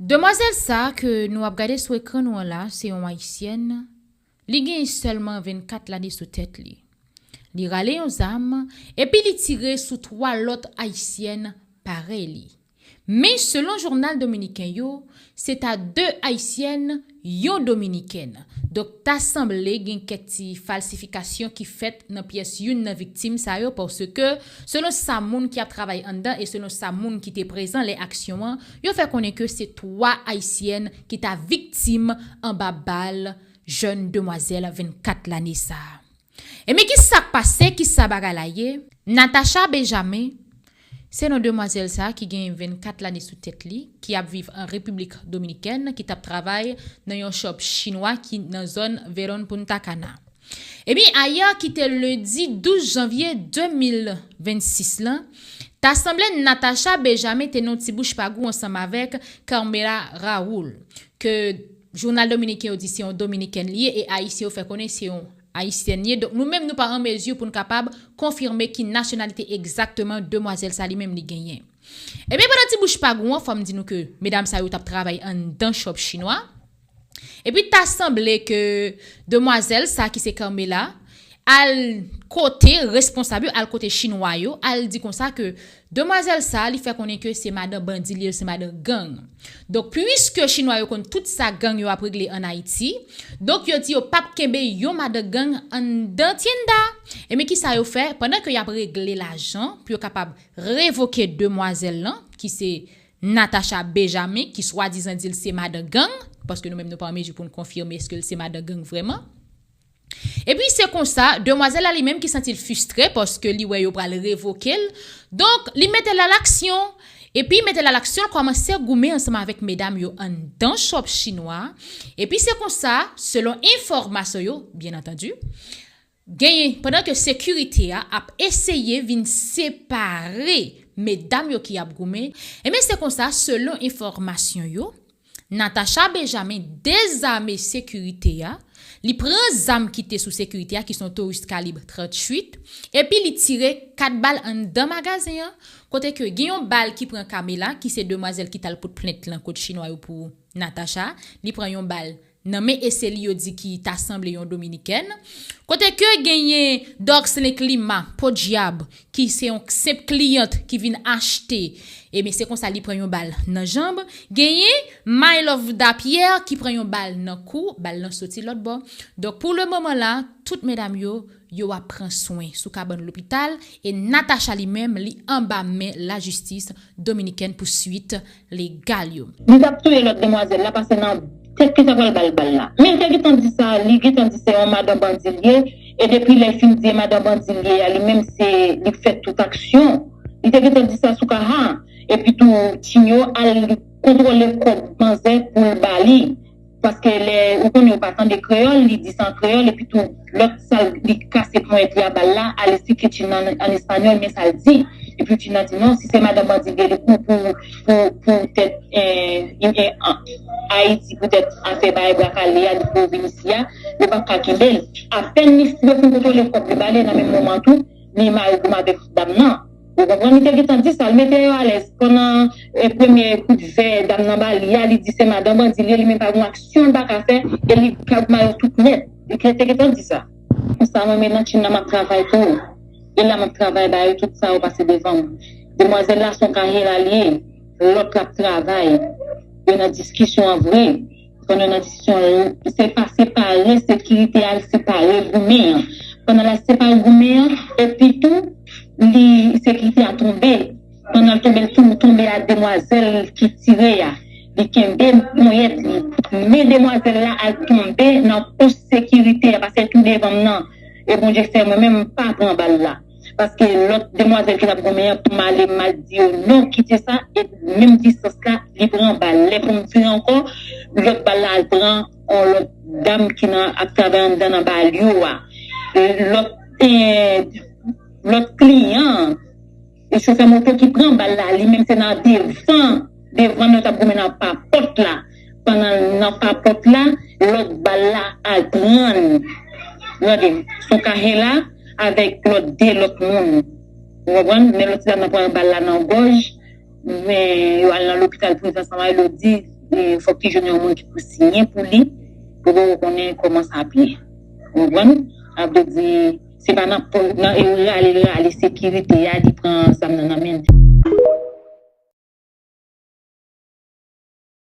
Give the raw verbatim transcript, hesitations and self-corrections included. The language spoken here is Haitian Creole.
Demwazèl sa ke nou ap gade sou ekran nou an la, se yon ayisyèn. Li gen sèlman vennkat lane sou tèt li. Li rale yon zam, epi li tire sou twa lòt ayisyèn parèy li. Men selon jounal dominiken yo, se ta de ayisyèn, yon dominikèn. Donk, ta sanble gen kèk ti falsifikasyon ki fèt nan pyès youn nan viktim sa yo, paske selon sa moun ki ap travay anndan e selon sa moun ki te prezan lè aksyon an, yo fè konnen ke se twa ayisyèn ki ta viktim anba bal jèn demwazèl vennkat lane sa a. Ebyen, ki sa k pase? Ki sa bagay la ye? Natacha Benjamin, se non demwazèl sa a ki gen vennkat lane sou tèt li, ki ap viv an Repiblik Dominikèn, ki t ap travay nan yon chòp chinwa ki nan zòn Verón Punta Cana. Ebyen, ayè ki te ledi douz janvye de mil vennsis lan, ta sanble Natacha Benjamin te nan yon ti bouch pa gou ansanm avèk Carmela Raoul, ke jounal dominiken yo di se yon dominikèn li ye, e ayisyen yo fè konnen se yon ayisyèn li ye. Donk, nou menm, nou pa an mezi pou n kapab konfime ki nasyonalite egzakteman demwazèl sa li menm li genyen. Ebyen, pandan ti bouch pa gou an, fò m di nou ke medam sa yo t ap travay anndan chòp chinwa. Epi, ta sanble ke demwazèl sa ki se Carmela, al kote responsab yo, al kote chinwa yo, al di konsa ke demwazèl sa, li fè konnen ke se madan bandi li ye, se madan gang. Donk, piske chinwa yo konn tout sa gang yo ap regle ann Ayiti, donk yo di yo p ap kenbe yon madan gang anndan Tienda. Ebyen, ki sa yo fè? Pandan ke y ap regle lajan pou yo kapab revoke demwazèl lan, ki se Natacha Benjamin, ki swadizan di l se madan gang, paske nou menm nou pa an mezi pou n konfime èske l se madan gang vrèman. Epi se konsa, demwazèl la li menm ki santi l fristre paske li wè yo pral revoke l. Donk, li mete l alaksyon. Epi mete l alaksyon, l kòmanse goumen ansanm avèk medam yo anndan chòp chinwa. Epi se konsa, selon enfòmasyon yo, byen antandi, genyen, pandan ke sekirite a ap eseye vin separe medam yo ki ap goumen, ebyen se konsa, selon enfòmasyon yo, Natacha Benjamin dezame sekirite a, li pran zam ki te sou sekirite a, ki se yon Taurus kalib tranntuit, epi li tire kat bal anndan magazen an, kote ke gen yon bal ki pran Carmela, ki se demwazèl ki t al pote plent lan kot chinwa yo pou Natacha, li pran yon bal nan men ese li yo di ki ta sanble yon dominikèn. Kote ke genyen Dorcelein Climat, podyab, ki se yon senp kliyant ki vin achte. Ebyen, se konsa li pran yon bal nan janb. Genyen My Love Dapierre ki pran yon bal nan kou, bal lan soti lòt bò. Donk, pou le moman la, tout medam yo, yo ap pran swen sou kabann lopital, e Natacha li menm, li anba men lajistis dominikèn pou swit legal yo. Li t ap touye lòt demwazèl la, pase nan tèt ki ta pral ba l bal la. Men l te gentan di sa, li gentan di se yon madan bandi l ye, e depi lè l fin di e madan bandi l ye a, li menm se li k fè tout aksyon. Li te gentan di sa sou Kaha, epi tou, timoun yo al kontwole kòb manzè pou l ba li. Paske lè, ou konnen, ou pa tande kreyòl, li di sa an kreyòl, epi tou, lòt sa l, li kase ponyèt li a bal la, al esplike timoun nan an espanyòl, men sa l di. Epi timoun nan di non, si se madan bandi l ye, li pou, pou, pou, pou tèt, eh, eh, an, Ayiti, poutèt afè bay bwa kale a, li pou vin isi a, yo p ap ka kenbe l. Apèn li, yo fin kontwole kòb li ba li nan menm moman tou, li mare goumen avèk dam nan. Ou konprann? Li te gentan di sa, l mete yo alèz. Pandan, eh, premye kout vè dam nan ba li a, li di se madan bandi li ye, li menm pa gen aksyon l pa ka fè, e li ka goumen yo tout nèt. Li te, te gentan di sa. Konsa, mwen, men nan timoun nan m ap travay tou. E la m ap travay ba yo, tout sa yo pase devan m. Demwazèl la, se yon Kahela li ye. Lòt la ap travay. Yo nan diskisyon an vre. Pandan nan diskisyon an, se pa separe sekirite a, l separe goumen an. Pandan l ap separe goumen an, epi tou, li, sekirite a tonbe. Pandan l tonbe, l tou tonbe a demwazèl ki tire a. Li kenbe ponyèt li. Men demwazèl la al tonbe nan pòch sekirite a, paske l tou devan m nan. E Bondye fè mwen menm m pa pran bal la. Paske lòt demwazèl ki t ap goumen an, pou m ale, m al di yo non, kite sa, e menm distans la, li pran bal. Lè pou m tire ankò, lòt bal la al pran yon lòt dam ki nan, ap travay anndan nan bal yo a. Lòt, eh, lòt kliyan, e chofè moto ki pran bal la, li menm se nan devan, devan nou t ap goumen nan papòt la. Pandan l nan papòt la, lòt bal la al pran l. Gade, se yon Kahela avèk lòt de lòt moun. Ou konprann? Men lòt ti dam nan pran bal la nan gòj, men yo al nan lopital pou yo fè ansanm avè l, yo di, e, fòk li jwenn yon moun ki pou siyen pou li, pou pou konnen kòman sa ap ye. Ou konprann? Sa vle di, se pa nan, nan e rale, l rale sekirite a, li pran zam nan nan men l.